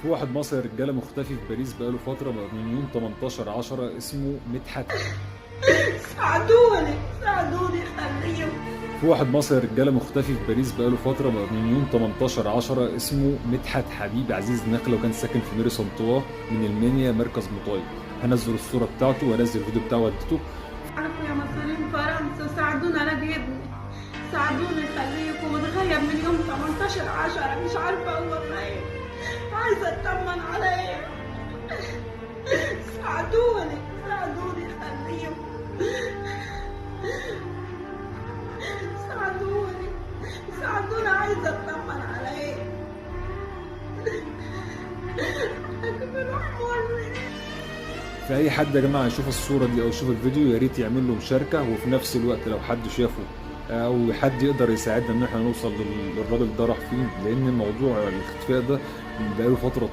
في واحد مصري يا رجاله مختفي في باريس بقاله فترة من يوم 18/10، اسمه مدحت. ساعدوني، ساعدوني، خليهم. في واحد مصري يا رجاله مختفي في باريس بقاله فترة من يوم 18/10، اسمه مدحت حبيب عزيز نخله، وكان ساكن في ميري سنطوا من المنيا مركز مطاي. هنزل الصورة بتاعته وانزل الفيديو بتاعه والدته. عارفوا يا مصريين فرنسا، ساعدونا الاقي ابني، ساعدوني خليكم. متغيب من يوم 18/10، مش عارفه هو فين، عايزه اطمن عليه. ساعدوني، ساعدوني، خليهم، ساعدوني، ساعدوني، عايزه اطمن عليه. اكبر عمري. فاي حد يا جماعة يشوف الصورة دي او يشوف الفيديو يا ريت يعمل له مشاركة، وفي نفس الوقت لو حد شافه او حد يقدر يساعدنا ان احنا نوصل للراجل ده راح فين، لان الموضوع الاختفاء ده بقاله فترة.